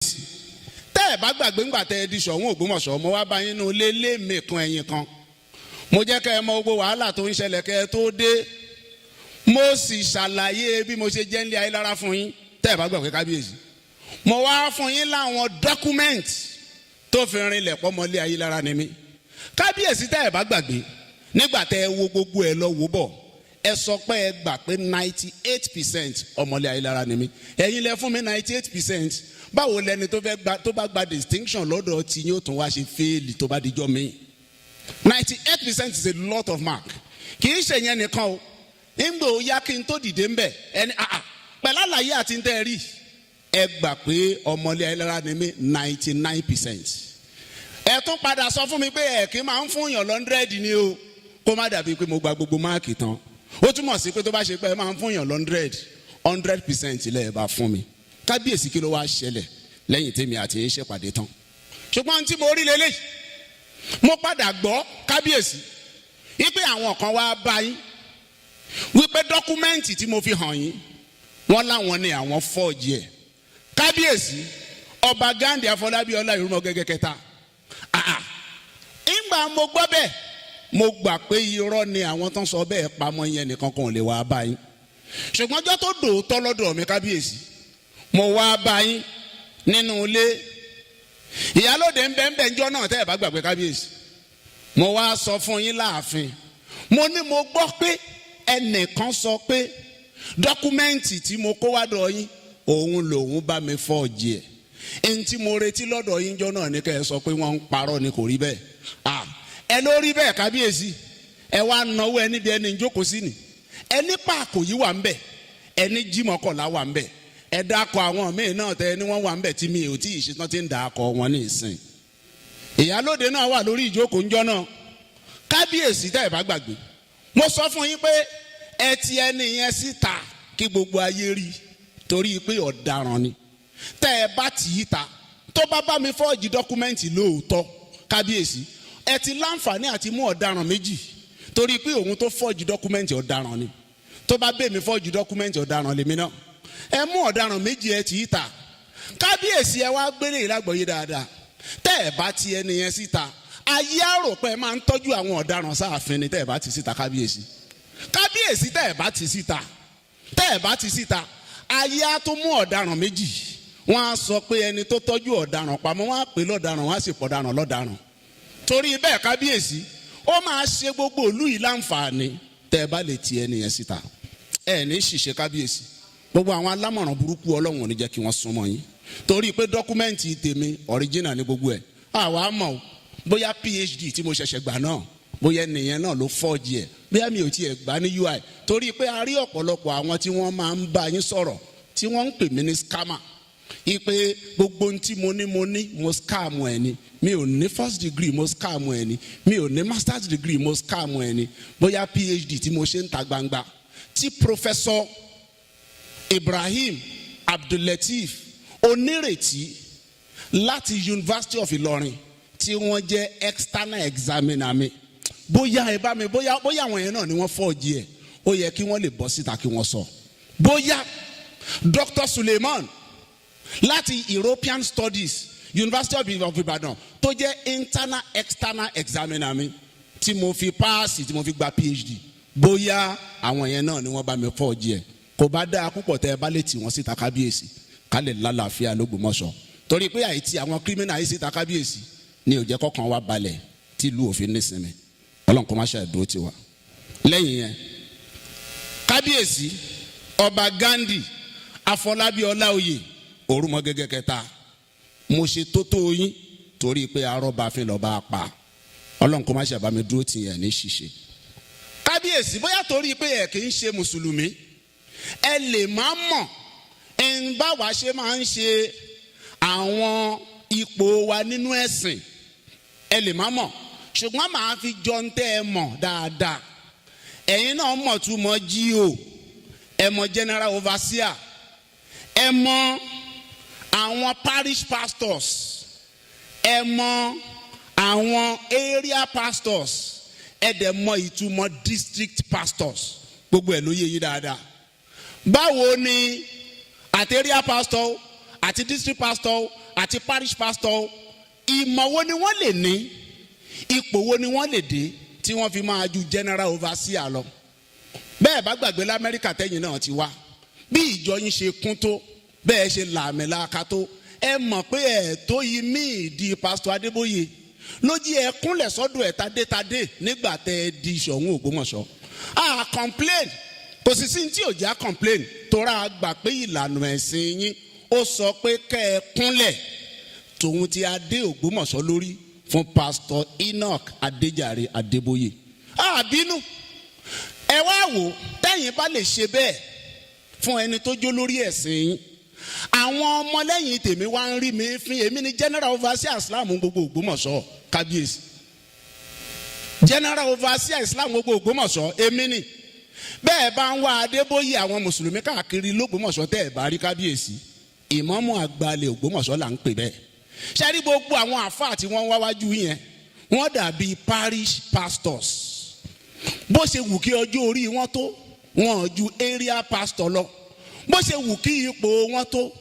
Tẹ́ ẹ̀ bá gbàgbé, ńgbà tẹ́ ẹ di Ṣọ̀ún Ògbómọ̀ṣọ́, mo wá bá yín nínú ilé léèmẹ̀kan ẹ̀yìn kan. Mo jẹ́ kẹ́ ẹ mọ gbogbo wàhálà tó ń ṣẹlẹ̀ kẹ́ ẹ tó dé. Mo sì ṣàlàyé bí mo ṣe jẹ́ nílé Ayélára fún yín. Tẹ́ ẹ bá gbàgbé, kábíyèsí, mo wá fún yín láwọn document tó fi rinlẹ̀ pọ́mọlé Ayélára ni mí. Kábíyèsí, tẹ́ ẹ bá gbàgbé, nígbà tẹ́ ẹ wo gbogbo ẹ lọ wò bọ̀, ẹ sọ pé ẹ gbà pé 98% ọmọlé Ayélára ni mí. Ẹ̀yin lẹ fún mi 98%. Báwo lẹni tó fẹ́ gba, tó bá gba distinction lọ́dọ̀ tí yóò tún wá ṣe fail tó bá dijọ́ mi? 98% is a lot of mark. Kì í ṣe yẹn nìkan o. Ńgbò ó yá, kí n tó dìde ńbẹ, ẹni àà pẹ̀lú àlàyé àti ń tẹ́ ẹ rí, ẹ gbà pé ọmọlé Ayélára ni mí 99%. Ẹ tún padà sọ fún mi pé ẹ kì í máa ń fún yàn 100 ni o, kó má dàbí pé mo gba gbogbo mark tán. Ó túmọ̀ sí pé tó bá ṣe pé ẹ máa ń fún yàn 100, 100% lẹ́ẹ̀ bá fún mi. Kábíyèsí, kí ló wá ṣẹlẹ̀ lẹ́yìn tèmi àti yín ṣèpàdé tán? Ṣùgbọ́n tí mo rí lélẹ́yìí, mo padà gbọ́, kábíyèsí, wípé àwọn kan wá bá yín wípé document tí mo fi hàn yín, wọ́n láwọn ní àwọn fọ́ọ̀jì ẹ̀. Kábíyèsí Ọba Ghandi Afọlábí Ọlá Ìrúmọgẹ́gẹ́ kẹta, àà, ìgbà mo gbọ́ bẹ́ẹ̀, mo gbà pé irọ́ ni àwọn tó ń sọ bẹ́ẹ̀ pamọ́. Yẹn nìkan kan ò lè wá bá yín. Ṣùgbọ́n ọjọ́ tó dòótọ́ lọ́dọ̀ mi, kábíyèsí, mo wá bá yín nínú ilé. Ìyálòde ń bẹ́ ń bẹ́ ńjọ́ náà. Tẹ́ ẹ̀ bá gbàgbé, kábíyèsí, mo wá sọ fún yín láàfin, mo ní mo gbọ́ pé ẹnìkan sọ pé document tí mo kó wá dọ̀ yín, òun lòun bá mi fọ́ọ̀jì ẹ̀. Ẹni tí mo retí lọ́dọ̀ yín jọ́ náà ní kẹ́ ẹ sọ pé wọ́n ń parọ́ ni, kò rí bẹ́ẹ̀. Ah, ẹ ló rí bẹ́ẹ̀. Kábíyèsí, ẹ wá náwó ẹ níbi ẹni jókòó sí ni, ẹni pààkó yìí wà ń bẹ̀, ẹni jímọ̀kọ̀lá wà ń bẹ̀, ẹ dákọ̀ àwọn míì náà tẹ ẹni wọ́n wà ń bẹ̀ tí mi ò tí ì ṣetán tí ń dà akọ wọn ní ìsìn. Ìyálóde náà wà lórí ìjókòó ńjọ́ náà. Kábíyèsí, tẹ́ ẹ bá gbàgbé, mo sọ fún yín pé ẹ ti ẹni yẹn síta kí gbogbo ayé rí, torí pé ọ̀daràn ni. Tẹ́ ẹ bá tì í ta, tó bá bá mi forge document lóòótọ́, kábíyèsí, ẹ ti láǹfààní àti mú ọ̀daràn méjì, torí pé òun tó forge document, ọ̀daràn ni. Tó bá bẹ́ẹ̀ mi forge document, ọ̀daràn lèmi náà. Ẹ mú ọ̀daràn méjì, ẹ tì í ta. Kábíyèsí, ẹ wá gbélé ìlágbọ̀ọ́yé dáadáa. Tẹ́ ẹ bá ti ẹni yẹn síta, ayé àrò pé ẹ máa ń tọ́jú àwọn ọ̀daràn sáàfin ni. Tẹ́ ẹ bá ti síta, kábíyèsí, kábíyèsí, tẹ́ ẹ bá ti síta, tẹ́ ẹ bá ti síta, ayé á tún mú ọ̀daràn méjì. Wọ́n á sọ pé ẹni tó tọ́jú ọ̀daràn pamọ́, wọ́n á pè lọ́daràn, wọ́n á sì pọ̀daràn lọ́daràn. Torí bẹ́ẹ̀, kábíyèsí, ó máa ṣe gbogbo ìlú yìí láǹfààní tẹ́ ẹ bá lè ti ẹni yẹn síta. Ẹ ní ṣìṣe, kábíyèsí. Gbogbo àwọn alámọ̀ràn burúkú, Ọlọ́run ò ní jẹ́ kí wọ́n súnmọ́ yín, torí pé document tèmi, original ní gbogbo ẹ̀. Àwa mọ̀ o, bóyá PhD tí mo ṣẹ̀ṣẹ̀ gbà náà, bóyá ẹnìyẹn náà ló fọ́ọ̀jì ẹ̀, bóyá mi ò tiẹ̀ gbà ní UI, torí pé a rí ọ̀pọ̀lọpọ̀ àwọn tí wọ́n máa ń bá yín sọ̀rọ̀ tí wọ́n ń pè mí ní scammer, ipe gbogbo ohun tí mo ní, mo ní mo scam ẹ̀ ni. Mi ò ní first degree, mo scam ẹ̀ ni. Mi ò ní masters degree, mo scam ẹ̀ ni. Bóyá PhD tí mo ṣe ń ta gbangba, tí Professor Ibrahim Abdulateef Onírètí láti University of Ìlọrin, tí wọ́n jẹ́ external examiner mi, bóyá ẹ bá mi, bóyá àwọn yẹn náà ni wọ́n fọ́ọ̀jì ẹ̀, ó yẹ kí wọ́n lè bọ́ síta kí wọ́n sọ. Bóyá Dr. Suleiman láti European Studies, University of Ibadan, tó jẹ́ internal external examiner mi tí mo fi pass, tí mo fi gba PhD, bóyá àwọn yẹn náà ni wọ́n bá mi fọ́ọ̀jì ẹ̀. Kò bá dáa púpọ̀ tẹ́ ẹ bá lè tì wọ́n síta, kábíyèsí, ká lè lálàáfíà lÓgbómọ̀ṣọ́, torí pé àìtí àwọn criminal yìí síta, kábíyèsí, ní ò jẹ́ kọ́kàn wa balẹ̀ tí ìlú òfin nísinmi. Ọlọ́run kó má ṣe àdúró tiwa. Lẹ́yìn yẹn, kábíyèsí Ọba Ghandi Afọlábí Ọláoyè Òrùmọgẹgẹ kẹta, mo ṣe tó tó yín, torí pé arọ́bàfin lọ́ba pa. Ọlọ́run kó má ṣe àbámi dúró tì yẹn ní ṣíṣe. Kábíyèsí, bóyá torí pé ẹ kì í ṣe mùsùlùmí, ẹ lè má mọ̀ ẹn báwa ṣe máa ń ṣe àwọn ipò wa nínú ẹ̀sìn. Ẹ lè má mọ̀, ṣùgbọ́n màá fi jọ ń tẹ́ ẹ mọ̀ dáadáa. Ẹ̀yin náà mọ̀ túmọ̀ GO, ẹ mọ̀ general overseer, ẹ mọ̀ àwọn parish pastors, ẹ mọ̀ àwọn area pastors, ẹ dẹ̀ mọ̀ ìtumọ̀ district pastors. Gbogbo ẹ̀ ló yé yín dáadáa. Báwo ni àti area pastor, àti district pastor, àti parish pastor, àti àti parish pastor o, ìmọ̀ wo ni wọ́n lè ní, ipò wo ni wọ́n lè dé tí wọ́n fi máa ju general overseer lọ? Bẹ́ẹ̀ bá gbàgbé, l'Amẹ́ríkà tẹ́yìn náà ti wá, bí ìjọ yín ṣe kún tó, bẹ́ẹ̀ ṣe làmìlaka tó, ẹ mọ̀ pé ẹ̀ tó yí míì di Pásítọ̀ Adébóyè lójí. Ẹ kúnlẹ̀ sọ́dọ̀ ẹ̀ tadétadé nígbà tẹ́ ẹ di Ṣọ̀ún Ògbómọ̀ṣọ́. A complain, kò sì sí tí ò já complain, tóra gbà pé ìlànà ẹ̀sìn yín ó sọ pé kẹ́ ẹ kúnlẹ̀ tòun ti adé Ògbómọ̀ṣọ́ lórí fún Pásítọ̀ Enoch Adéjàre Adébóyè. Àbínú ẹ wá wò, tẹ́yìn bá lè ṣe bẹ́ẹ̀ fún ẹni tó jó lórí ẹ̀sìn yín, àwọn ọmọlẹ́yìn tèmi wá ń rí mi fín. Èmi ni general overseer Islam gbogbo Ògbómọ̀ṣọ́. Kábíyèsí, general overseer Islam gbogbo Ògbómọ̀ṣọ́, èmi ni. Bẹ́ẹ̀ bá ń wá Adébóyè àwọn mùsùlùmí káàkiri lÓgbómọ̀ṣọ́, tẹ́ ẹ̀ bá rí kábíyèsí, ìmáàmù àgbàlẹ̀ Ògbómọ̀ṣọ́ là ń pè bẹ́ẹ̀. Ṣe rí gbogbo àwọn àfáà tí wọ́n wá wájú yẹn, wọ́n dàbí parish pastors. Bó ṣe wù kí ọjọ́ orí wọn tó, wọn ju area pastor lọ. Bó ṣe wù kí ipò wọn tó,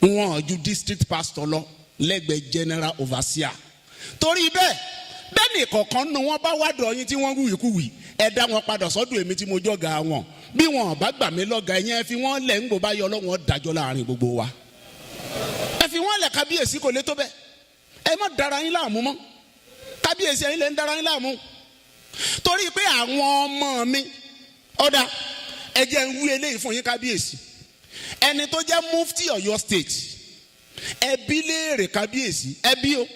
wọn ju district pastor lọ lẹ́gbẹ̀ẹ́ general overseer. Torí bẹ́ẹ̀, bẹ́ẹ̀ ni kọ̀ọ̀kan nu wọn bá wá dọ̀ yín tí wọ́n wíwìkúwì, ẹ dá wọn padà sọ́dọ̀ èmi tí mo jọ̀gá wọn. Bí wọn bá gbà mí lọ́gàá, ẹ̀yẹn ẹ fi wọ́n lẹ̀. Ń gbò bá yọ, Ọlọ́wọ́n dájọ́ láàrin gbogbo wa. Ẹ fi wọ́n lẹ̀, kábíyèsí, kò lè tó bẹ́ẹ̀. Ẹ má dara yín láàmú mọ́, kábíyèsí. Ẹ̀yin lè ń dara yín láàmú torí pé àwọn ọmọ mi ọ̀dà. Ẹ jẹ́ ń wí eléyìí fún yín, kábíyèsí. Ẹni tó jẹ́ mufti Ọ̀yọ́ State, ẹbí léèrè, kábíyèsí, ẹbí o,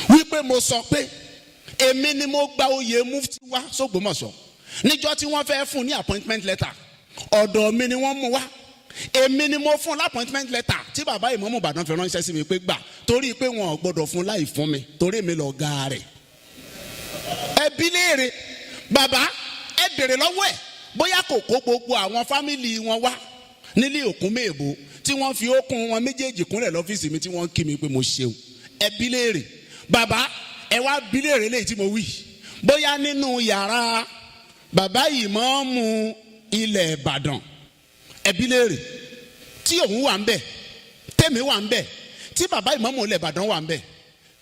wípé mo sọ pé èmi ni mo gba oyè mufti wá sÓgbómọ̀ṣọ́. Níjọ́ tí wọ́n fẹ́ fún ní appointment letter, ọ̀dọ̀ mi ni wọ́n mú wá. Èmi ni mo fún appointment letter tí bàbá ìmáàmù Ìbàdàn fi ránṣẹ́ sí mi pé gbà, torí pé wọn ò gbọ́dọ̀ fún láì fún mi, torí èmi lọ ga rẹ̀. Ẹbí léèrè bàbá, ẹ bèrè lọ́wọ́ ẹ̀ bóyá kò kó gbogbo àwọn family wọn wá nílé òkun méèbó tí wọ́n fi okùn wọn méjèèjì kúnlẹ̀ lọ́fíìsì mi, tí wọ́n ń kí mi pé mo ṣeun. Ẹbí léèrè bàbá, ẹ wá bí léèrè léyìí tí mo wí, bóyá nínú yàrá bàbá ìmáàmù ilẹ̀ Ìbàdàn, ẹbí léèrè, tí òun wà ń bẹ̀, tèmi wà ń bẹ̀, tí bàbá ìmáàmù ilẹ̀ Ìbàdàn wà ń bẹ̀,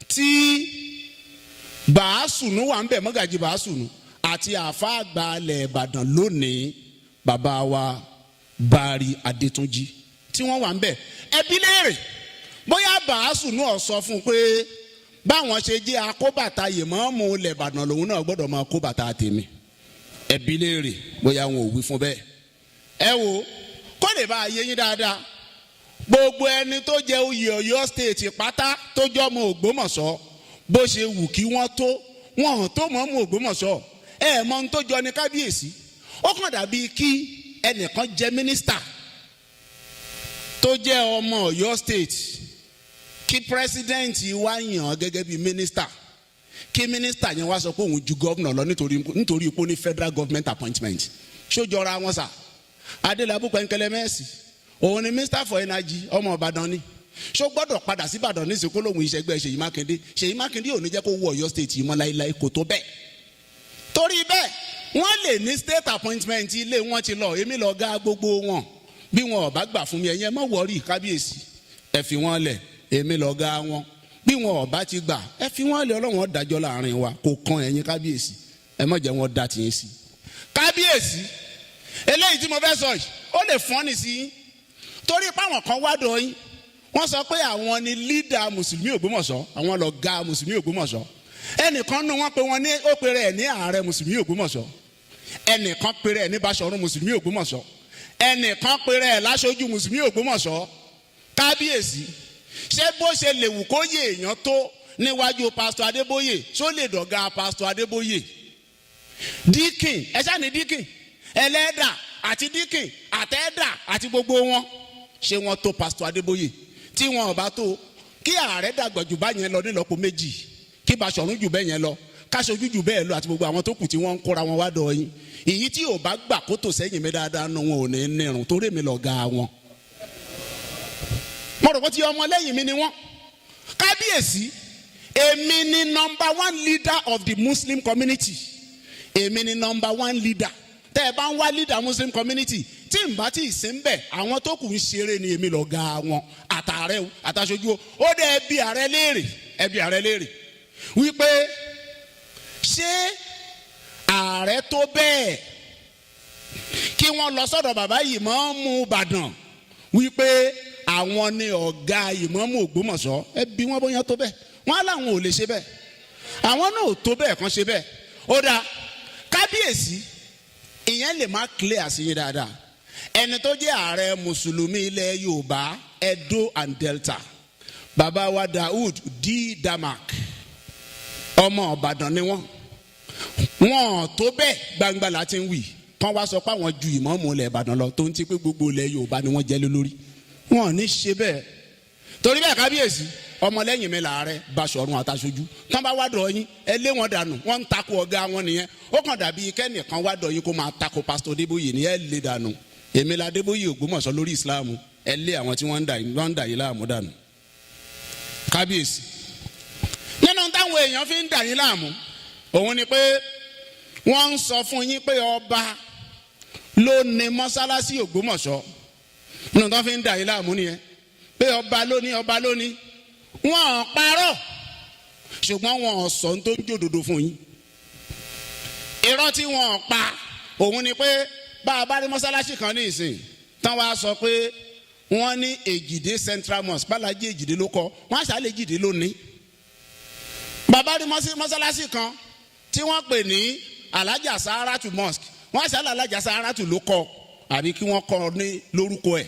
tí Bàásùnù wà ń bẹ̀, mọ́gàjì Bàásùnù àti àfa àgbà ilẹ̀ Ìbàdàn lónìí, bàbá wa Bari Adétúnjì, tí wọ́n wà ń bẹ̀, ẹbí léèrè bóyá Bàásùnù ọ̀ sọ fún un pé báwọn ṣe jẹ́ akóbàtà ìmáàmù ilẹ̀ Ìbàdàn lòun náà gbọ́dọ̀ máa kóbàtà tèmi. Ẹbí léèrè bóyá wọn ò wí fún bẹ́ẹ̀. Ẹ wo, kó lè bá a yé yín dáadáa, gbogbo ẹni tó jẹ oyè Ọ̀yọ́ State pátá tó jọmọ Ògbómọ̀ṣọ́, bó ṣe wù kí wọ́n tó, wọn ò tó mọ̀ọ́mù Ògbómọ̀ṣọ́. Ẹ mọ ohun tó jọ ní, kábíyèsí, ó kàn dàbí kí ẹnìkan jẹ mínísítà tó jẹ́ ọmọ Ọ̀yọ́ State, kí president wá yàn án gẹ́gẹ́ bí mínísítà, kí mínísítà yẹn wá sọ pé òun ju governor lọ nítorí ipò ní federal government appointment. Ṣó jọra wọn sà? Adélábù pẹ̀ǹkẹ́lẹ́ mẹ́sì, òun ni minister for energy, ọmọ Ìbàdàn ni. Ṣó gbọ́dọ̀ padà sí Ìbàdàn ní ìsìnkú lòun ìṣẹ́gbẹ́ Ṣèyí Mákindé? Ṣèyí Mákindé ò ní jẹ́ kó wọ Ọ̀yọ́ State yìí mọ́ láéláé, kò tó bẹ́ẹ̀. Torí bẹ́ẹ̀, wọ́n lè ní state appointment ilé wọn ti lọ. Èmi lọ gá gbogbo wọn. Bí wọn ò bá gbà fún mi, ẹ̀yin ẹ má worry, kábíyèsí, ẹ fi wọn lẹ̀. Èmi lọ gá wọn. Bí wọn ò bá ti gbà, ẹ fi wọn lẹ̀. Ọlọ́wọ́n dájọ́ láàrin wa, kò kan ẹ̀yin. Kábíyèsí, ẹ má jẹ́ wọn dá tiyín sí. Kábíyèsí, eléyìí tí mo fẹ́ sọ yìí, ó lè fọ́n ní sí yín, torí páwọn kan wá dọ̀ yín, wọ́n sọ pé àwọn ni leader mùsùlùmí Ògbómọ̀ṣọ́, àwọn lọ̀gá mùsùlùmí Ògbómọ̀ṣọ́. Ẹnìkan nù wọ́n pé wọ́n ní ó pe rẹ̀ ní ààrẹ mùsùlùmí Ògbómọ̀ṣọ́, ẹnìkan pe rẹ̀ ní Báṣọ̀run mùsùlùmí Ògbómọ̀ṣọ́, ẹnìkan pe rẹ̀ láṣojú mùsùlùmí Ògbómọ̀ṣọ́. Kábíyèsí, ṣé bó ṣe lè wù kó yé èèyàn tó níwájú Pásítọ̀ Adébóyè, ṣó lè dọ̀gá Pásítọ̀ Adébóyè? Deacon, ẹ ṣáà ní deacon, ẹlẹ́dà àti deacon àtẹ́dà àti gbogbo wọn, ṣé wọ́n tó Pásítọ̀ Adébóyè? Tí wọn ò bá tó, kí ààrẹ dàgbà jù báyẹn lọ nílọ́po méjì, kí Baṣọ̀run jù bẹ́ẹ̀ yẹn lọ, káṣojú jù bẹ́ẹ̀ lọ, àti gbogbo àwọn tó kù tí wọ́n ń kóra wọn wá dọ̀ yín, èyí tí ò bá gbà kó tò sẹ́yìn mi dáadáa nù, wọn ò ní nírun, torí mi lọ ga wọn. Mo rò pé tí ọmọ lẹ́yìn mi ni wọ́n. Kábíyèsí, èmi ni number one leader of the Muslim community. Èmi ni number one leader. Tẹ́ ẹ bá ń wá leader Muslim community tí Tí n bá tí ì sí ń bẹ̀, àwọn tó kù ń ṣeré ni. Èmi lọ̀gá wọn, àtàrẹ o, àtàṣojú o. Ó dẹ̀ ẹbí ààrẹ léèrè, ẹbí ààrẹ léèrè wípé ṣé ààrẹ tó bẹ́ẹ̀ kí wọ́n lọ sọ́dọ̀ bàbá ìmáàmù Ìbàdàn wípé àwọn ni ọ̀gá ìmáàmù Ògbómọ̀ṣọ́? Ẹ bí wọ́n bóyá tó bẹ́ẹ̀. Wọ́n á láwọn ò lè ṣe bẹ́ẹ̀, àwọn náà ò tó bẹ́ẹ̀ kan ṣe bẹ́ẹ̀. Ó dáa, kábíyèsí, ìyẹn lè má clear sí yín dáadáa. Ẹni tó jẹ́ ààrẹ mùsùlùmí ilẹ̀ Yorùbá, Edo and Delta, bàbá wa Daoud D Damak, ọmọ Ìbàdàn ni wọ́n. Wọ́n tó bẹ́ẹ̀ gbangba láti ń wì kán wá sọ pé àwọn ju ìmáàmù ilẹ̀ Ìbàdàn lọ, tó ń ti pé gbogbo ilẹ̀ Yorùbá ni wọ́n jẹ́ lé lórí. Wọn ò ní ṣe bẹ́ẹ̀. Torí bẹ́ẹ̀, kábíyèsí, ọmọlẹ́yìn mi làárẹ̀ Baṣọ̀run àtàṣojú tán bá wá dọ̀ yín, ẹ lé wọn dànù. Wọ́n ń takò ọ̀gá wọn nìyẹn. Ó kàn dàbí kẹ́nìkan wá dọ̀ yín kó máa takò Pásítọ̀ Adébóyè ní. Ẹ lé dànù. Èmi la Adébóyè Ògbómọ̀ṣọ́ lórí Ìsìláàmù. Ẹ lé àwọn tí wọ́n ń dà yín láàmú dànù. Kábíyèsí, nínú táwọn èèyàn fi ń dà yín láàmú òun ni pé wọ́n ń sọ fún yín pé ọba ló ní mọ́sálásí Ògbómọ̀ṣọ́. Nínú tó fi ń dà yín láàmú nìyẹn, pé ọba ló ní, ọba ló ní. Wọ́n ò parọ́, ṣùgbọ́n wọn ò sọ tó ń jòdòdò fún yín. Irọ́ tí wọ́n ò pa òun ni pé bá a bá rí mọ́sálásí kan ní ìsìn tán, wá sọ pé wọ́n ní Èjìdé Central Mosque, Bálájí Èjìdé ló kọ́, wọ́n àṣà lè Èjìdé ló ní. Bàbá rí mọ́sálásí kan tí wọ́n pè ní Alájà Sáràtù Mosque, wọ́n àṣà Alájà Sáràtù ló kọ́, àbí kí wọ́n kọ́ ní lórúkọ ẹ̀.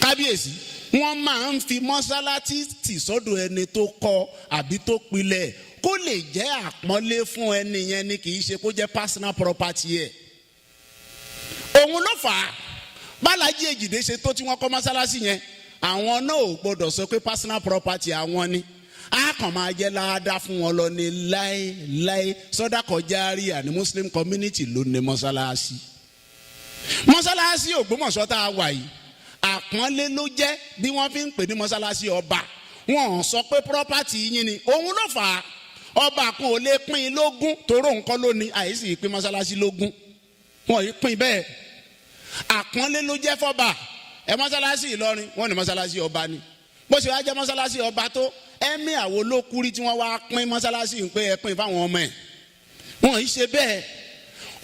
Kábíyèsí, wọ́n máa ń fi mọ́sálásí tì sọ́dọ̀ ẹni tó kọ́ àbí tó pilẹ̀ kó lè jẹ́ àpọ́nlé fún ẹni yẹn ni, kì í ṣe kó jẹ́ personal property ẹ̀. Òun ló fà á. Bálájí Èjìdé ṣe tó tí wọ́n kọ́ mọ́sálásí yẹn, àwọn náà ò gbọ́dọ̀ sọ pé personal property àwọn ni. A kàn máa jẹ́ láàdá fún wọn lọ ní láéláé. Sọ́dákọ̀ járíà ní Muslim community ló ní mọ́sálásí. Mọ́sálásí Ògbómọ̀ṣọ́ tá a wà yìí, àpọ́nlé ló jẹ́ bí wọ́n fi ń pè ní mọ́sálásí ọba. Wọ́n sọ pé property yín ni. Òun ló fà á. Ọba kan ò lè pín in lógún toró nǹkan ló ní àìsí pín mọ́sálásí lógún. Wọ́n yìí pín bẹ́ẹ̀. Àpọ́nlé ló jẹ́ fọ́ba ẹ. Mọ́sálásí Ìlọrin, wọ́n ní mọ́sálásí ọba ni. Bó ṣe wá jẹ́ mọ́sálásí ọba tó, ẹ̀mí àwo ló kúrí tí wọ́n wá pín mọ́sálásí ń pé ẹ pín fáwọn ọmọ ẹ̀? Wọ́n yìí ṣe bẹ́ẹ̀.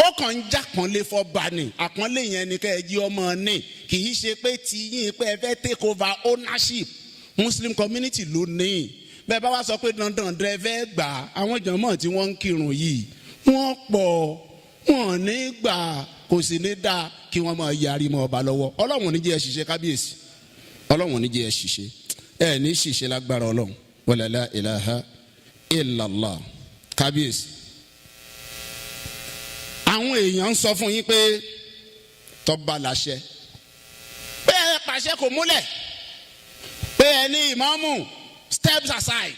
Ó kàn ń jápọ́nlé fọ́ba ni. Àpọ́nlé yẹn ni kẹ́ ẹ jí ọmọ ní, kì í ṣe pé tí yín pé ẹ fẹ́ take over ownership. Muslim community ló ní. Bẹ́ẹ̀ bá wá sọ pé dandan dẹ fẹ́ gbà, àwọn jàmọ́ tí wọ́n ń kírun yìí, wọ́n pọ̀, wọ́n ní gbà. Kò sì ní dáa kí wọ́n máa yarí mọ́ ọba lọ́wọ́. Ọlọ́run ní jẹ́ ẹ ṣiṣẹ́. Kábíyèsí, Ọlọ́run ní jẹ́ ẹ ṣiṣẹ́. Ẹ ní ṣiṣẹ́ lágbára Ọlọ́run. Wala la ilaha illallah. Kábíyèsí, àwọn èèyàn ń sọ fún yín pé tọ́ba làṣẹ, pé ẹ pàṣẹ kò múlẹ̀, pé ẹ ní ìmáàmù steps aside.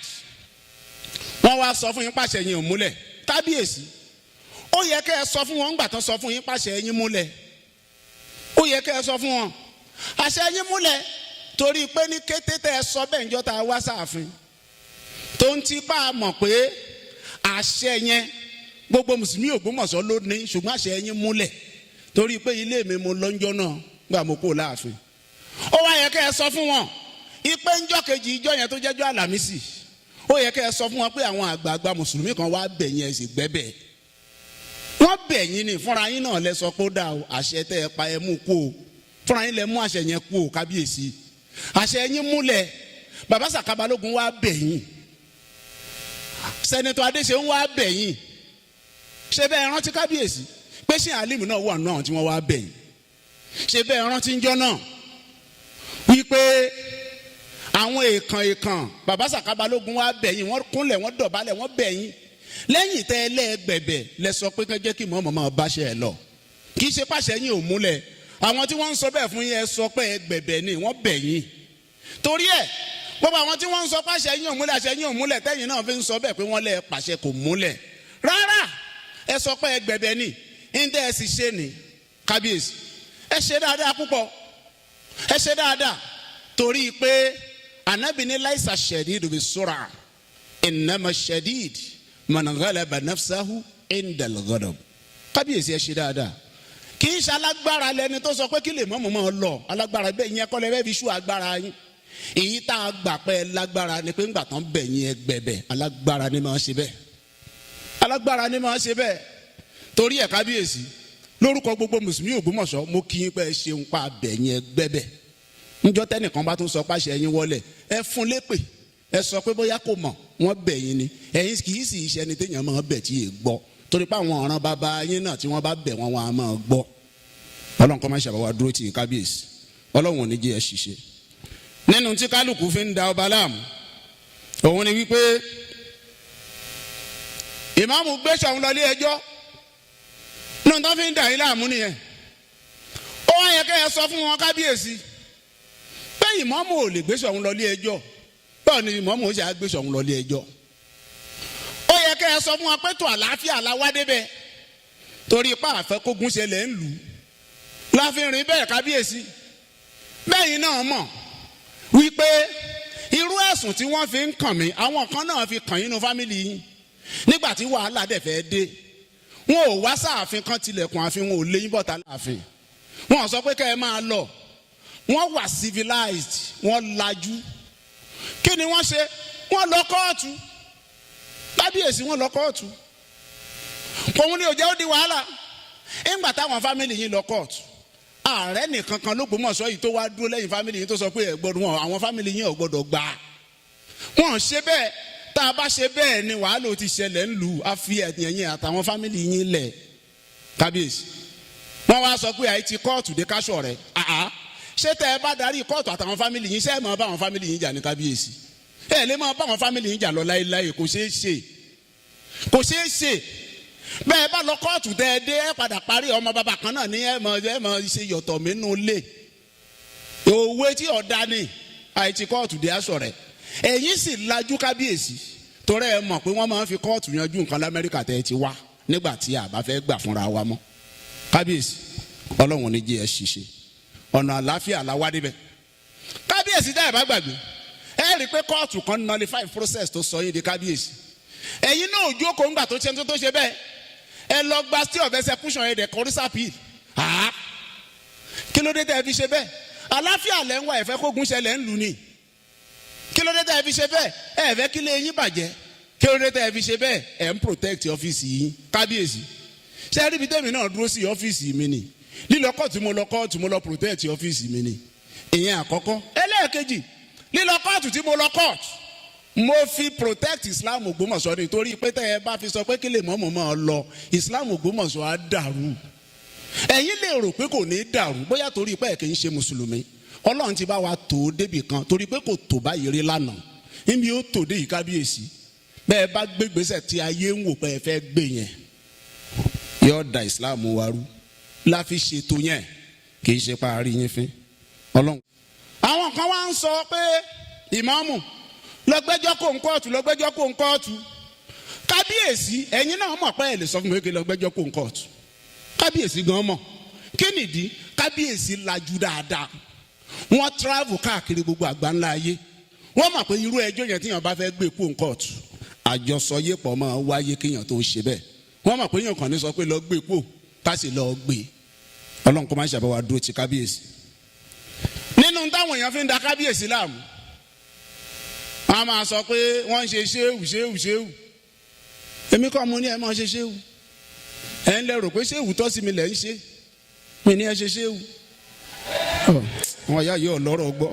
Wọ́n wá sọ fún yín pàṣẹ yín ò múlẹ̀. Kábíyèsí, ó yẹ kẹ́ ẹ sọ fún wọn ńgbà tán sọ fún yín pàṣẹ yín múlẹ̀. Ó yẹ kẹ́ ẹ sọ fún wọn àṣẹ yín múlẹ̀, torí pé ní kété tẹ́ ẹ sọ bẹ́ẹ̀ ńjọ́ tá a wá sáàfin, tó ń tipa mọ̀ pé àṣẹ yẹn gbogbo mùsùlùmí Ògbómọ̀ṣọ́ ló ní, ṣùgbọ́n àṣẹ yín múlẹ̀, torí pé ilé mi mo lọ́njọ́ náà gbà mo kó láàfin. Ó wá yẹ kẹ́ ẹ sọ fún wọn ipe ńjọ́ kejì, ìjọ yẹn tó jẹ́jọ́ Àlàmísì, ó yẹ kẹ́ ẹ sọ fún wọn pé àwọn àgbààgbà mùsùlùmí kan wá bẹ̀yìn, ẹ̀ sì gbẹ́bẹ̀. Wọ́n bẹ̀yìn ni. Fúnra yín náà lẹ sọ pé ó dà o, àṣẹ tẹ́ ẹ pa, ẹ mú kú o. Fúnra yín lẹ mú àṣẹ yẹn kú o. Kábíyèsí, àṣẹ yín múlẹ̀. Bàbá Sàká Balógun wá bẹ̀yìn, Senator Adéṣeun wá bẹ̀yìn. Ṣé bẹ́ẹ̀ rántí, kábíyèsí, pé ṣé Alim náà wà náà tí wọ́n wá bẹ̀yìn? Ṣé bẹ́ẹ̀ rántí ń jọ́ náà wípé àwọn èèkàn èèkàn, bàbá Sàká Balógun wá bẹ̀yìn, wọ́n kúnlẹ̀, wọ́n dọ̀bálẹ̀, wọ́n bẹ̀yìn. Lẹ́yìn tẹ́ ẹ lẹ́ẹ̀gbẹ̀bẹ̀, lẹ sọ pé kẹ́ jẹ́ kí mọ̀ọ́mọ̀ máa báṣẹ́ ẹ lọ. Kì í ṣe pàṣẹ yín ò múlẹ̀. Àwọn tí wọ́n ń sọ bẹ́ẹ̀ fún yín, ẹ sọ pé ẹ gbẹ̀bẹ̀ ni, wọ́n bẹ̀yìn. Torí ẹ̀, gbogbo àwọn tí wọ́n ń sọ pàṣẹ yín ò múlẹ̀, àṣẹ yín ò múlẹ̀, tẹ́yìn náà fi ń sọ bẹ́ẹ̀ pé wọ́n lẹ́ pàṣẹ kò múlẹ̀ rárá, ẹ sọ pé ẹ gbẹ̀bẹ̀ ni. Ń tẹ́ ẹ sì ṣe ni, kábíyèsí, ẹ ṣe dáadáa púpọ̀. Ẹ ṣe dáadáa, torí pé Anabi ní laisa shadidu bi sura, innama shadid man ghalaba nafsahu indal ghadab. Kábíyèsí, ẹ ṣe dáadáa. Kì í ṣe alágbára lẹni tó sọ pé kí lè mọ́mọ́ mọ́ lọ. Alágbára bẹ́ẹ̀ yẹn kọ́ lẹ fẹ́ fi ṣú agbára yín. Èyí tá a gbà pé lágbára ni pé ńgbà tán bẹ̀ yín ẹgbẹ̀bẹ̀. Alágbára ni máa ṣe bẹ́ẹ̀. Alágbára ni máa ṣe bẹ́ẹ̀. Torí ẹ̀ kábíyèsí, lórúkọ gbogbo mùsùlùmí Ògbómọ̀ṣọ́, mo kí yín pé ẹ ṣeun pa bẹ̀ yín ẹgbẹ̀bẹ̀. Níjọ́ tẹ́nìkan bá tún sọ páṣẹ yín wọlé, ẹ fún lépè, ẹ sọ pé bóyá kò mọ̀, wọ́n bẹ̀ yín ni. Ẹ̀yin kì í sì ṣe ẹni téèyàn máa bẹ̀ tí yé gbọ́, torí pé àwọn ọ̀ràn bàbá yín náà tí wọ́n bá bẹ̀ wọ́n, wọn á máa gbọ́. Ọlọ́run kọ́ máa ṣàbáwá dúró tì í kábíyèsí. Ọlọ́run ò ní jẹ́ ẹ ṣiṣẹ́. Nínú tí kálukú fi ń da ọba láàmú òun ni wípé ìmáàmù gbé Ṣọ̀ún lọ ilé ẹjọ́. Nínú tó fi ń dà yín láàmú nìyẹn. Ó wá yẹ kẹ́ ẹ sọ fún wọn kábíyèsí pé ìmáàmù ò lè gbé Ṣọ̀ún lọ ilé ẹjọ́. Báwo ni ìmáàmù ó ṣe á gbé Ṣọ̀ún lọ ilé ẹjọ́? Ó yẹ kẹ́ ẹ sọ fún wọn pé tó àlàáfíà la wá débẹ̀, torí ipá àfẹ́kógún ṣẹlẹ̀ ń lù ú láfi rìn bẹ́ẹ̀ kábíyèsí. Bẹ́yìn náà mọ̀ wípé irú ẹ̀sùn tí wọ́n fi ń kàn mí, àwọn kan náà fi kàn yín nínú family yín. Nígbà tí wàhálà dẹ̀ fẹ́ dé, wọn ò wá sáàfin kan tilẹ̀kùn àfin, wọn ò lé yín bọ̀tà láàfin, wọn ò sọ pé kẹ́ ẹ máa lọ. Wọ́n wà civilized, wọ́n lajú. Kí ni wọ́n ṣe? Wọ́n lọ kóòtù kábíyèsí, wọ́n lọ kóòtù. Òun ni ò jẹ́ ó di wàhálà. Ńgbà táwọn family yín lọ kóòtù, ààrẹ nìkan kan l'Ógbómọ̀ṣọ́ yìí tó wá dúró lẹ́yìn family yín tó sọ pé ẹ gbọ́dọ̀ wọn, àwọn family yín ò gbọ́dọ̀ gbà. Wọ́n ṣe bẹ́ẹ̀. Tá a bá ṣe bẹ́ẹ̀ ni wàhálà ó ti ṣẹlẹ̀ ń lù á fi ẹ̀yìn àtàwọn family yín lẹ̀ kábíyèsí. Wọ́n wá sọ pé àyè ti kóòtù dé káṣọ rẹ̀. Àá ṣé tẹ́ ẹ bá darí kóòtù àtàwọn family yín, ṣé ẹ máa bá àwọn family yín jà ní kábíyèsí? Ẹ lè máa bá àwọn family yín jà lọ láéláé. Kò ṣeé ṣe, kò ṣeé ṣe. Bẹ́ẹ̀ bá lọ kóòtù tẹ́ ẹ dé, ẹ padà parí ọmọ bàbá kan náà ní ẹ mọ ṣe yọ̀tọ̀ mí nù lé. Òwe tí ọ̀dà ni àìtí kóòtù dé aṣọ rẹ̀. Ẹ̀yin sì lajú kábíyèsí, torí ẹ mọ̀ pé wọ́n máa ń fi kóòtù yanjú nǹkan l'Amẹ́ríkà tẹ́ ẹ ti wá nígbà tí a bá fẹ́ gbà fúnra wa mọ́. Kábíyèsí, Ọlọ́run ní jẹ́ ẹ ṣiṣẹ́. Ọ̀nà àlàáfíà la wá débẹ̀ kábíyèsí. Dá ẹ bá gbàgbé, ẹ rí i pé kóòtù kan nullify process tó sọ yín di kábíyèsí. Ẹ̀yin náà jókòó ńgbà tó ṣe tó ṣe bẹ́ẹ̀. Ẹ lọ gba stay of execution, ẹ dẹ̀ kọrí sápìl. Kí ló dé tẹ́ ẹ fi ṣe bẹ́ẹ̀? Àlàáfíà lẹ́ ń wá, ẹ̀fẹ́ kógun ṣẹlẹ̀ ń lù ní. Kí ló dé tẹ́ ẹ fi ṣe bẹ́ẹ̀? Ẹ fẹ́ kí lé yín bàjẹ́. Kí ló dé tẹ́ ẹ fi ṣe bẹ́ẹ̀? Ẹ ń protect ọ́fíìsì yín kábíyèsí. Ṣé ẹ rí ibi tẹ́mi náà dúró sí? Ọ́fíìsì mi ni. Lílọ kóòtù, mo lọ kóòtù, mo lọ protect ọ́fíìsì mi ni. Ìyẹn àkọ́kọ́. Ẹlẹ́ẹ̀kejì, lílọ kóòtù tí mo lọ kóòtù, mo fi protect Islam Ògbómọ̀ṣọ́ ni, torí pé tẹ́ ẹ bá fi sọ pé kí lè mọ̀ọ́mọ̀ máa lọ, Islam Ògbómọ̀ṣọ́ á dàrú. Ẹ̀yin lè rò pé kò ní dàrú, bóyá torí pé ẹ̀ kì í ṣe mùsùlùmí. Ọlọ́run ti bá wa tó débì kan, torí pé kò tó báyìí rí lánàá. Níbi ó tó dé yìí kábíyèsí, bẹ́ẹ̀ bá gbé gbèsè tí ayé ń wò pé ẹ fẹ́ gbé yẹn, yóò da Islam wa rú. La fi ṣètò yẹn, kì í ṣe parí yín fín Ọlọ́run. Àwọn kan wá ń sọ pé ìmáàmù lọ́gbẹ́jọ́ kò ń kóòtù, lọ́gbẹ́jọ́ kò ń kóòtù. Kábíyèsí, ẹ̀yin náà mọ̀ pé ẹ lè sọ fún mi pé lọ́gbẹ́jọ́ kò ń kóòtù. Kábíyèsí gan mọ̀ kí nìdí. Kábíyèsí lajú dáadáa, wọ́n travel káàkiri gbogbo àgbáńlá ayé. Wọ́n mọ̀ pé irú ẹjọ́ yẹn, tíyàn bá fẹ́ gbé kú kóòtù, àjọsọyépọ̀ máa wáyé kéèyàn tó ṣe bẹ́ẹ̀. Wọ́n mọ̀ pé yàn kàn ní sọ pé lọ gbé kú, ká sì lọ gbé. Ọlọ́run kó má ṣàbẹ̀wò dúró ti kábíyèsí. Nínú táwọn èèyàn fi ń da kábíyèsí láàmú, wọ́n á máa sọ pé wọ́n ń ṣe ṣéwù ṣéwù ṣéwù. Èmi kọ́ mo ní ẹ máa ṣe ṣéwù. Ẹ ń lérò pé ṣéwù tọ́ sí mi lẹ̀ ń ṣe. Mi ní ẹ ṣe ṣéwù. Wọn yá yóò lọ́rọ̀ gbọ́.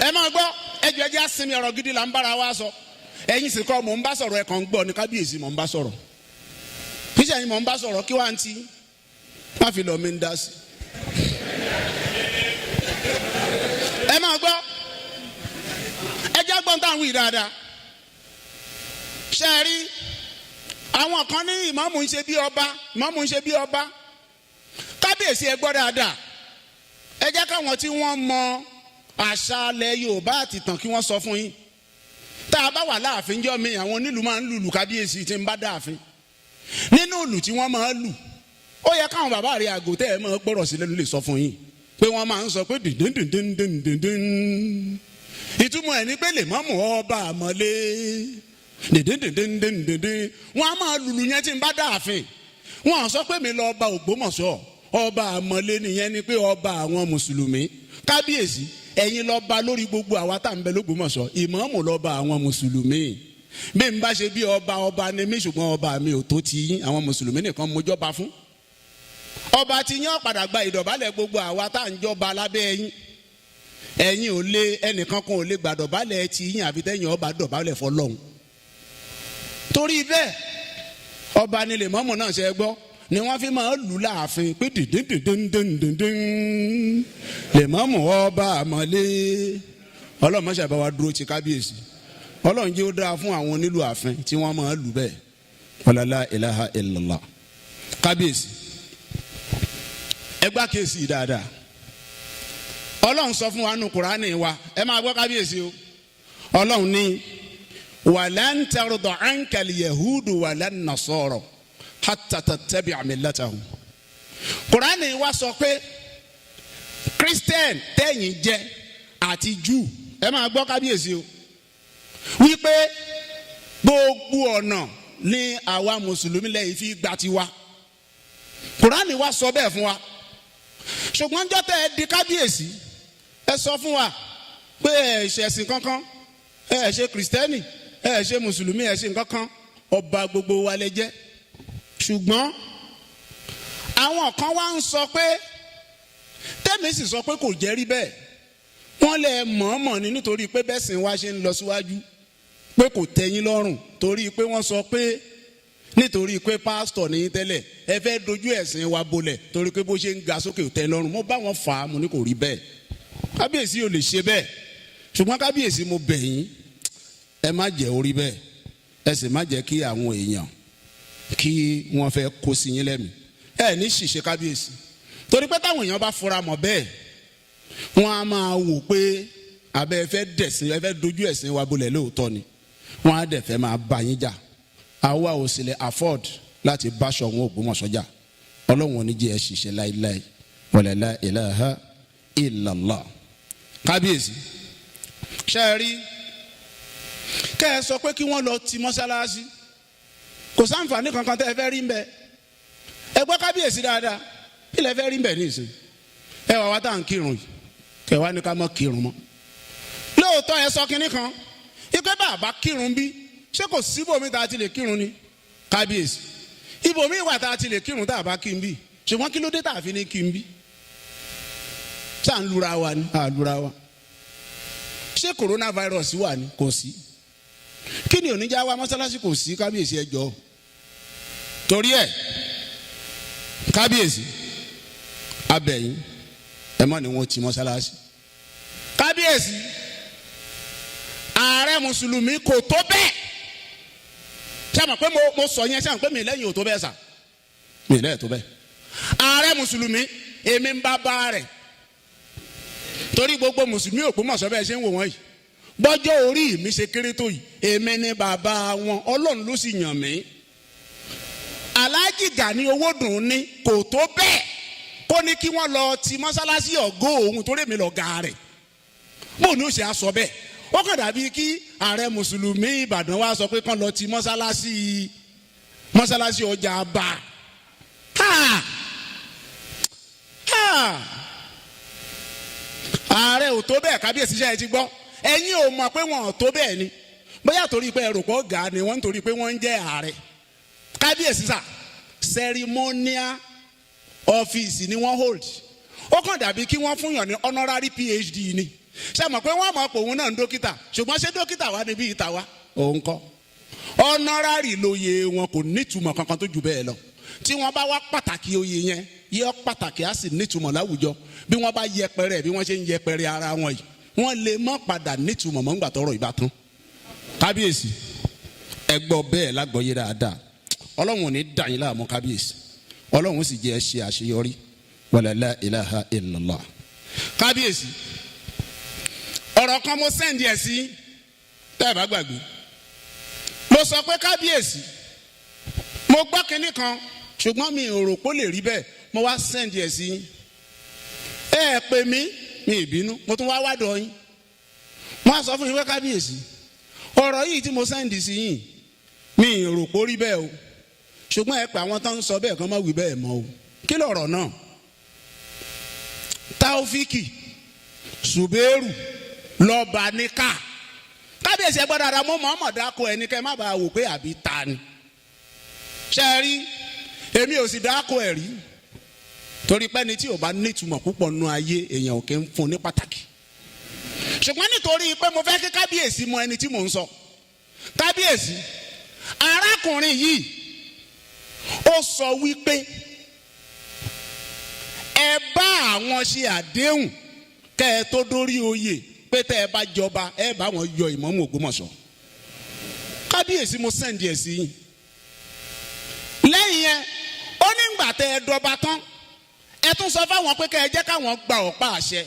Ẹ máa gbọ́, ẹjọ́ ẹjẹ́ àsinmi, ọ̀rọ̀ gidi là ń bára wa sọ. Ẹ̀yin sì kọ́ mò ń bá sọ̀rọ̀, ẹ̀ kàn ń gbọ́ ní. Kábíyèsí, mò ń bá sọ̀rọ̀, kíṣẹ́ yín mò ń bá sọ̀rọ̀. Kí wàá ń tí má fi lọ mi ń dá sí. Ẹ máa gbọ́, ẹjẹ́ gbọ́n táwọn wí dáadáa. Ṣe é rí àwọn kan ní ìmáàmù ń ṣe bí ọba, ìmáàmù ń ṣe bí ọba. Kábíyèsí, ẹ gbọ́ dáadáa. Ẹ jẹ́ káwọn tí wọ́n mọ àṣà alẹ́ Yorùbá àtìtàn kí wọ́n sọ fún yín. Tá a bá wà láàfin jọ́ mi, àwọn onílù máa ń lùlù kábíyèsí. Tí ń bá dáàfin, nínú ìlù tí wọ́n máa ń lù, ó yẹ káwọn bàbá rẹ̀ àgò tẹ́ ẹ máa gbọ́rọ̀ sí lẹ́nu lè sọ fún yín pé wọ́n máa ń sọ pé dìndín dìndín dìndín. Ìtumọ̀ ẹ̀ ní pé lè mọ́mù ọba àmọ́lé dìndín dìndín dìndín. Wọ́n á máa lùlù yẹn tí ń bá dáàfin. Wọ́n sọ pé mi lọ ọba Ògbómọ̀ṣọ́, ọba àmọ́lé nìyẹn, ni pé ọba àwọn mùsùlùmí. Kábíyèsí, ẹ̀yin lọ́ba lórí gbogbo àwa tá à ń bẹ lÓgbómọ̀ṣọ́. Ìmáàmù lọ́ba àwọn mùsùlùmí. Bí n bá ṣe bí ọba, ọba ni mí, ṣùgbọ́n ọba mi ò tó ti yín. Àwọn mùsùlùmí nìkan mo jọba fún. Ọba ti yín padà gba ìdọ̀bálẹ̀ gbogbo àwa tá à ń jọba lábẹ́ yín. Ẹ̀yin ò lé, ẹnìkan kan ò lè gbàdọ̀bálẹ̀ ti yín àfi tẹ́yìn ọba dọ̀bálẹ̀ fọlọ́hún. Torí bẹ́ẹ̀, ọba ni lèmọ́mù náà ṣe gbọ́ ni wọ́n fi máa lù láàfin pé dìndín lèmọ́mù ọba àmọ́lé. Ọlọ́run má ṣe bá wa dúró ti kábíyèsí. Ọlọ́run jẹ́ ó dáa fún àwọn onílù ààfin tí wọ́n máa lù bẹ́ẹ̀. Wàlálà ilaha illallah. Kábíyèsí, ẹ gbá kéésì dáadáa. Ọlọ́run sọ fún wa nù Kùránì wa, ẹ máa gbọ́ kábíyèsí o. Ọlọ́run ní walan tarda ankal yahudu walan nasara hatta tattabi'a millatahum. Kùránì wa sọ pé Christian tẹ̀yìn jẹ́ àti Jew, ẹ máa gbọ́ kábíyèsí o, wípé gbogbo ọ̀nà ní àwa mùsùlùmí lẹ́yìn fi gba tiwa. Kùránì wa sọ bẹ́ẹ̀ fún wa. Ṣùgbọ́n jọ́tẹ̀ ẹ di kábíyèsí, ẹ sọ fún wa pé ẹ ṣe ẹ̀sìn kankan, ẹ ṣe Christian, ẹ ṣe mùsùlùmí, ẹ ṣe nǹkankan, ọba gbogbo wa lẹ jẹ́. Ṣùgbọ́n àwọn kan wá ń sọ pé, tẹ́mi sì sọ pé kò jẹ́ rí bẹ́ẹ̀, wọ́n lẹ mọ̀ọ́mọ̀ ni, nítorí pé bẹ́ẹ̀ sìn wá ṣe ń lọ síwájú pé kò tẹ́yìn lọ́rùn, torí pé wọ́n sọ pé nítorí pé pásítọ̀ ní tẹ́lẹ̀, ẹ fẹ́ dojú ẹ̀sìn wa bolẹ̀, torí pé bó ṣe ń ga sókè ò tẹ́ lọ́rùn. Mo bá wọn fà á, mo ní kò rí bẹ́ẹ̀, kábíyèsí ò lè ṣe bẹ́ẹ̀. Ṣùgbọ́n kábíyèsí, mo bẹ̀ yín, ẹ má jẹ́ orí bẹ́ẹ̀, ẹ sì má jẹ́ kí àwọn èèyàn kí wọ́n fẹ́ kó sí yín lẹ́mìí. Ẹ ní ṣìṣe kábíyèsí, torí pé táwọn èèyàn bá fura mọ́ bẹ́ẹ̀, wọ́n á máa wò pé abẹ́ ẹ fẹ́ dẹ̀sìn, ẹ fẹ́ dojú ẹ̀sìn wa bolẹ̀ lóòótọ́ ni. Wọ́n á dẹ̀ fẹ́ máa bá yín jà. Àwa ò sì lè afford láti bá Ṣọ̀ún Ògbómọ̀ṣọ́ jà. Ọlọ́run ò ní jẹ́ ẹ ṣiṣẹ́ láéláé. Wala la ilaha illallah. Kábíyèsí, ṣe é rí kẹ́ ẹ sọ pé kí wọ́n lọ ti mọ́sálásí, kò sáǹfààní kankan tẹ́ ẹ fẹ́ rí ń bẹ. Ẹ gbọ́ kábíyèsí dáadáa, kí lẹ fẹ́ rí ń bẹ nísìn? Ẹ wà wá tá à ń kírun yìí, kẹ wá ní ká mọ́ kírun mọ́. Lóòótọ́, ẹ sọ kinní kan ike bàbá kírun bí, ṣé kò síbòmí tá a ti lè kírun ni? Kábíyèsí, ibòmí wà tá a ti lè kírun tá a bá kí n bí, ṣùgbọ́n kí ló dé tá a fi ní kí n bí? Ṣá ń lura wa ni? À lura wa. Ṣé coronavirus wà ní? Kò sí. Kí ni oníjà wa mọ́sálásí? Kò sí. Kábíyèsí, ẹ jọ̀ọ́, torí ẹ kábíyèsí, abẹ́yìn, ẹ mọ̀ ni wọ́n ti mọ́sálásí. Kábíyèsí, ààrẹ mùsùlùmí kò tó bẹ́ẹ̀. Ṣé àmọ̀ pé mo sọ yẹn? Ṣé àmọ̀ pé mi lẹ́yìn ò tó bẹ́ẹ̀ sà? Mi lẹ́yìn tó bẹ́ẹ̀. Ààrẹ mùsùlùmí, èmi ń bá bá rẹ̀, torí gbogbo mùsùlùmí Ògbómọ̀ṣọ́, bẹ́ẹ̀ ṣe ń wò wọ́n yìí, bọ́jọ́ orí mi ṣe kéré tó yìí, èmi ni bàbá wọn. Ọlọ́run ló sì yàn mí. Aláàjì Gani Owódùn ní kò tó bẹ́ẹ̀ kó ní kí wọ́n lọ ti mọ́sálásí ọ̀gọ́ òun, torí èmi lọ̀gá rẹ̀. Bóun ni ó ṣe á sọ bẹ́ẹ̀? Ó kàn dàbí kí ààrẹ mùsùlùmí Ìbàdàn wá sọ pé kán lọ ti mọ́sálásí ọjà bá. Ha ha, ààrẹ ò tó bẹ́ẹ̀. Kábíyèsí, ṣe é ti gbọ́? Ẹ̀yin ò mọ̀ pé wọn ò tó bẹ́ẹ̀ ni, bóyá torí pé ẹrù pọ̀ gà ni wọ́n, ń torí pé wọ́n ń jẹ́ ààrẹ. Kábíyèsí sà, ceremonial office ni wọ́n hold. Ó kàn dàbí kí wọ́n fún yàn ní honorary PhD ni. Ṣe mọ̀ pé wọ́n mọ̀ pé òun náà ń dókítà, ṣùgbọ́n ṣé dókítà wa níbí ìta wa òun kọ́? Honorary lóye wọn, kò nítumọ̀ kankan tó jù bẹ́ẹ̀ lọ. Tí wọ́n bá wá pàtàkì oyè yẹn, yẹ pàtàkì, á sì nítumọ̀ láwùjọ. Bí wọ́n bá yẹpẹrẹ, bí wọ́n ṣe ń yẹpẹrẹ ara wọn yìí, wọ́n lè má padà nítumọ̀ mọ́ ńgbà tọrọ ìbátan. Kábíyèsí, ẹ gbọ́ bẹ́ẹ̀ lágbọ́yé dáadáa. Ọlọ́run ò ní dà yín láàmú kábíyèsí. Ọlọ́run sì jẹ́ ẹ ṣe àṣeyọrí. Wala la ilaha illallah. Kábíyèsí, ọ̀rọ̀ kan mo send ẹ̀ sí, tẹ́ ẹ bá gbàgbé. Mo sọ pé kábíyèsí, mo gbọ́ kinní kan, ṣùgbọ́n mi ò rò pé ó lè rí bẹ́ẹ̀. Mo wá send ẹ̀ sí. Ẹ ẹ pè mí, mi ìbínú. Mo tún wá wádọ̀ yín, mo á sọ fún yín pé kábíyèsí, ọ̀rọ̀ yìí tí mo send sí yín, mi ò rò pé ó rí bẹ́ẹ̀ o. Ṣùgbọ́n ẹ pé àwọn tó ń sọ bẹ́ẹ̀ kán má wí bẹ́ẹ̀ mọ́ o. Kí lọ̀rọ̀ náà? Taofiki Suberu lọ́ba níkà. Kábíyèsí, ẹ gbọ́dọ̀ ara mọ́ Muhammad dáko ẹni kẹ́ má bàa wò pé àbí ta ni. Ṣe é rí, èmi ò sì dáko ẹ̀ rí, torí pé ẹni tí ò bá nítumọ̀ púpọ̀ nínú ayé èèyàn ò kí ń fún ní pàtàkì. Ṣùgbọ́n nítorí pé mo fẹ́ kí kábíyèsí mọ ẹni tí mò ń sọ, kábíyèsí, arákùnrin yìí ó sọ wípé ẹ bá àwọn ṣe àdéhùn kẹ́ ẹ tó dórí oyè pé tẹ́ ẹ bá jọba, ẹ bá wọn yọ ìmáàmù Ògbómọ̀ṣọ́. Kábíyèsí, mo send ẹ̀ sí yín. Lẹ́yìn yẹn, ó ní ìgbà tẹ́ ẹ dọba tán, ẹ tún sọ fáwọn pé kẹ́ ẹ jẹ́ káwọn gba ọ̀pá àṣẹ.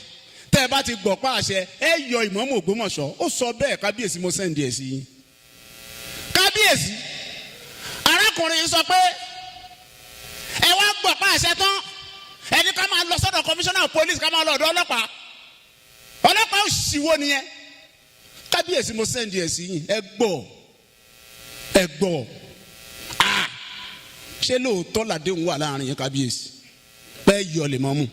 Tẹ́ ẹ bá ti gbọ̀pá àṣẹ, ẹ yọ ìmáàmù Ògbómọ̀ṣọ́. Ó sọ bẹ́ẹ̀. Kábíyèsí, mo send ẹ̀ sí yín. Kábíyèsí, arákùnrin yìí sọ pé ẹ wá gbọ̀pá àṣẹ tán, ẹni ká máa lọ sọ́dọ̀ commissioner of police, ká máa lọ ọ̀dọ̀ ọlọ́pàá. Ọlọ́pàá òṣìwò nìyẹn. Kábíyèsí, mo send ẹ̀ sí yín. Ẹ gbọ́, ẹ gbọ́. Ah, ṣé lóòótọ́ làdéhùn wà láàrin yẹn, kábíyèsí, pé yọ lè mọ́ mú?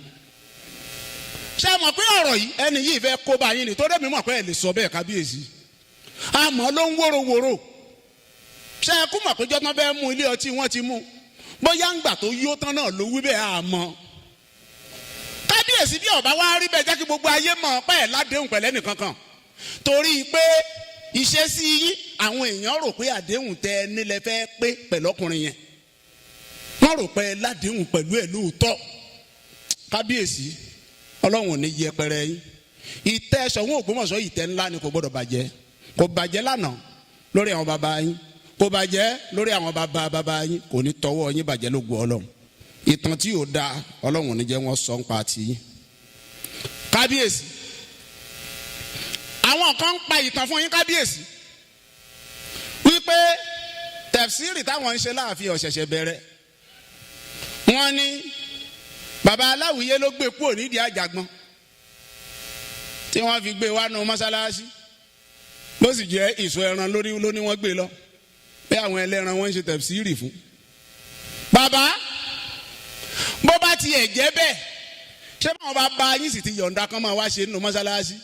Ṣé ẹ mọ̀ pé ọ̀rọ̀ yìí, ẹni yìí fẹ́ kó bá yín ni? Torí èmi mọ̀ pé ẹ lè sọ bẹ́ẹ̀, kábíyèsí. Àmọ́ ló ń wóróworó. Ṣé ẹ kú mọ̀ pé jọ́tán fẹ́ mú ilé ọtí wọ́n ti mú? Bóyá ńgbà tó yó tán náà ló wí bẹ́ẹ̀, àmọ́ kábíyèsí, bí ọba wa rí bẹ́ẹ̀, jẹ́ kí gbogbo ayé mọ̀ pé ẹ̀ ládéhùn pẹ̀lẹ́ nìkankan, torí pé ìṣesí yín, àwọn èèyàn rò pé àdéhùn tẹ ẹ nílẹ̀ fẹ́ pé pẹ̀lọ́kùnrin yẹn. Wọ́n rò pé ládéhùn pẹ̀lú ẹ̀ lóòótọ́. Kábíyèsí, Ọlọ́run ò ní yẹpẹrẹ yín. Ìtẹ́ Ṣọ̀ún Ògbómọ̀ṣọ́, ìtẹ́ ńlá ni, kò gbọ́dọ̀ bàjẹ́. Kò bàjẹ́ lánàá lórí àwọn bàbá yín, kò bàjẹ́ lórí àwọn bàbá bàbá yín, kò ní tọwọ́ yín bàjẹ́ lógo Ọlọ́run. Ìtàn tí yóò da, Ọlọ́run ò ní jẹ́ wọ́n sọ ń pa ti yín. Kábíyèsí, àwọn kan ń pa ìtàn fún yín, kábíyèsí, wípé tẹ̀fsíìrì táwọn ń ṣe láàfin ọ̀ṣẹ̀ṣẹ̀ bẹ̀rẹ̀. Wọ́n ní bàbá aláwìyé ló gbé kúrò nídìí àjàgbọ́n tí wọ́n fi gbé wá nu mọ́sálásí, bó sì jẹ́ ìsọ ẹran lórí ló ní wọ́n gbé lọ pé àwọn ẹlẹ́ran wọ́n ń ṣe tẹ̀fsíìrì fún. Bàbá, bó bá tiẹ̀ jẹ́ bẹ́ẹ̀, ṣé báwọn bá bá yín sì ti yọ̀ǹda kán máa wá ṣe nínú mọ́sálásí?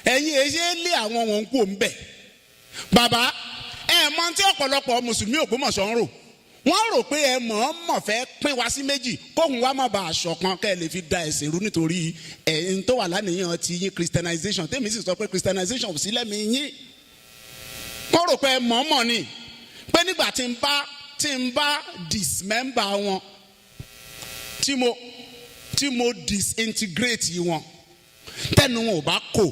Ẹ̀yin èyí ṣe lé àwọn wọn kú òun bẹ̀. Bàbá, ẹ mọ tí ọ̀pọ̀lọpọ̀ mùsùlùmí Ògbómọ̀ṣọ́ ń rò. Wọ́n rò pé ẹ mọ̀ ọ́n mọ̀ fẹ́ pín wa sí méjì, kóhun wa má bàa ṣọ̀kan, kẹ́ ẹ lè fi da ẹ̀sìn rú, nítorí ẹ̀yin tó wà lánìyàn ti yín, Christianization. Tèmi sì sọ pé Christianization ò sí lẹ́mìí yín. Wọ́n rò pé ẹ mọ̀ ọ́n mọ̀ ni, pé nígbà tí n bá dismember wọn, tí mo disintegrate wọn, tẹnu wọn ò bá kò,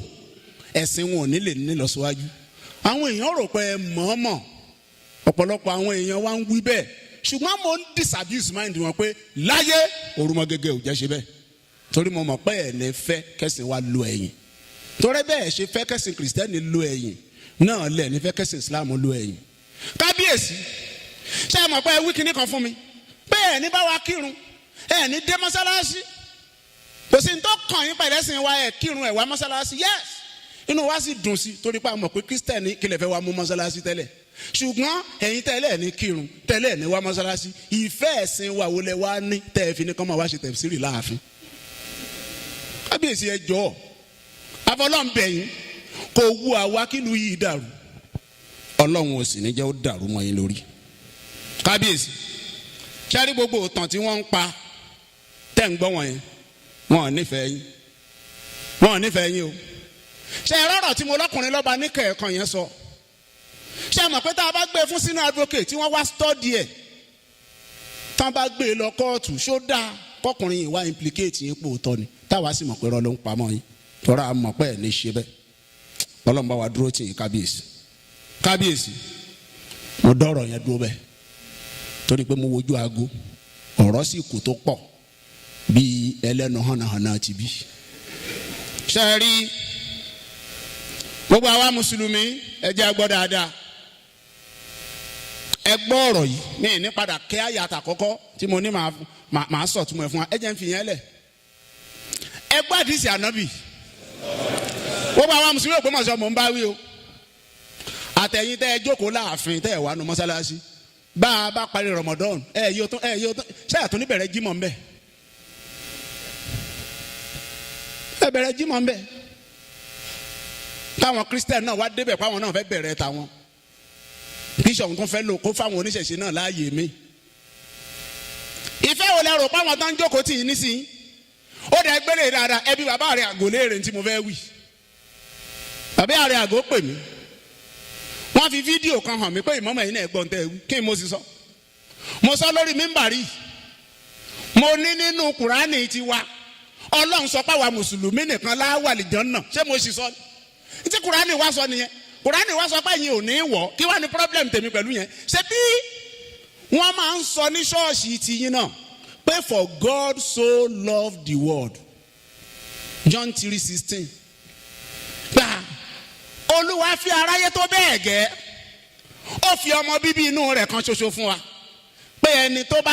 ẹ̀sìn wọn ò ní lè ní lọ síwájú. Àwọn èèyàn rò pé ẹ mọ̀ọ́mọ̀. Ọ̀pọ̀lọpọ̀ àwọn èèyàn wa ń wí bẹ́ẹ̀, ṣùgbọ́n mo ń disabuse mind wọn pé láyé, orúmọgẹ́gẹ́ ò jẹ́ ṣe bẹ́ẹ̀, torí mo mọ̀ pé ẹ̀ ní fẹ́ kẹ́sìn wa lo ẹ̀yìn. Torí bẹ́ẹ̀ ṣe fẹ́ kẹ́sìn Kìrìsìtẹ́nì lo ẹ̀yìn náà lẹ̀ ní fẹ́ kẹ́sìn Islam lo ẹ̀yìn. Kábíyèsí, ṣé ẹ mọ̀ pé ẹ wí kinní kan fún mi pé ẹ̀ ní bá wa kírun, ẹ̀ ní dé mọ́sálásí, kò sí ní tó kàn yín pẹ̀lú ẹ̀sìn wa, ẹ̀ kírun, ẹ̀ wá mọ́sálásí? Yes, inú wa sì dùn sí, torí pé a mọ̀ pé Kírísítẹ̀nì kílẹ̀ fẹ́ wá mú mọ́sálásí tẹ́lẹ̀. Ṣùgbọ́n ẹ̀yin tẹ́lẹ̀ ní kírun, tẹ́lẹ̀ ní wá mọ́sálásí, ìfẹ́ ẹ̀sìn wa wo lẹ wá ní tẹ́ ẹ fi ní kọ́ máa wá ṣe tẹ̀síìrì láàfin? Kábíyèsí, ẹ jọ̀ọ́, afọlọ́nbẹ̀yìn, kò wú àwa kílùú yìí dàrú. Ọlọ́run ò sì ní jẹ́ ó dàrú mọ́ yín lórí. Kábíyèsí, sẹ́rí gbogbo ìtàn tí wọ́n ń pa tẹ́ ń gbọ́ wọ̀nyẹn, wọn ò nífẹ̀ẹ́ yín, wọn ò nífẹ̀ẹ́ yín o. Ṣe ẹ rọrọ tí mo lọkùnrin lọ́ba ní kẹ̀ẹ̀kan yẹn sọ? Ṣe mọ̀ pé tá a bá gbé fún senior advocate tí wọ́n wá study ẹ̀ tán, bá gbé e lọ kóòtù, ṣó dáa kọkùnrin yìí wá implicate yín pò tọ́ ni? Táwa sì mọ̀ pé rọ́ ló ń pamọ́ yín, tọ́ra a mọ̀ pé ẹ̀ ní ṣe bẹ́ẹ̀. Ọlọ́run bá wa dúró tì yín, kábíyèsí. Kábíyèsí, mo dọ́rọ̀ yẹn dúró bẹ́ẹ̀ torí pé mo wojú aago, ọ̀rọ̀ sì kù tó pọ̀ bíi ẹlẹ́nu hànàhànà ti bí. Ṣe é rí gbogbo àwa mùsùlùmí, ẹ jẹ́ gbọ́ dáadáa, ẹ gbọ́ ọ̀rọ̀ yìí ní ìní padà kẹ́ àyà àtàkọ́kọ́ tí mo ní màá sọ̀ túmọ̀ ẹ̀ fún wa. Ẹ jẹ́ ń fi yẹn lẹ̀. Ẹ gbọ́ àdìsí ànábì. Gbogbo àwa mùsùlùmí Ògbómọ̀ṣọ́ mò ń bá wí o, àtẹ̀yìn tẹ́ ẹ jókòó láàfin, tẹ́ ẹ wà nù mọ́sálásí. Bá a bá parí Ramadan, ẹ yóò tún ṣé àtúní bẹ̀rẹ̀ jímọ̀ ńbẹ̀? Ẹ bẹ̀rẹ̀ jímọ̀ ńbẹ̀, táwọn Christian náà wá débẹ̀, páwọn náà fẹ́ bẹ̀rẹ̀ tàwọn. Bíṣọ̀pù tó fẹ́ lò kó fáwọn oníṣẹ̀ṣe náà láàyè mi. Ìfẹ́ wo lẹ rò páwọn tó ń jókòó tì í nísìnyí? Ó dẹ̀ gbélé dáadáa. Ẹbí bàbá rẹ̀ àgọ́ léèrè tí mo fẹ́ wí. Bàbá rẹ̀ àgọ́ pè mí, wọ́n fi fídíò kan hàn mí pé ìmọ̀mọ̀ yìí náà gbọ́n tẹ́ ẹ wí. Kí n mo sì sọ? Mo sọ lórí mímbàrí, mo ní nínú Kùránì tiwa, Ọlọ́run sọ pé àwa mùsùlùmí nìkan la wà àlìjánnà. Ṣé mo sì sọ ní tí Kùránì wá sọ nìyẹn? Kùránì wá sọ pé ẹ̀yin ò ní wọ̀. Kí wá ní problem tèmi pẹ̀lú yẹn? Ṣé bí wọ́n máa ń sọ ní ṣọ́ọ̀ṣì tiyín náà pé, "For God so loved the world," John 3:16, gbà Olúwa fi aráyé tó bẹ́ẹ̀ gẹ́, ó fi ọmọ bíbí inú rẹ̀ kan ṣoṣo fún wa, pé ẹni tó bá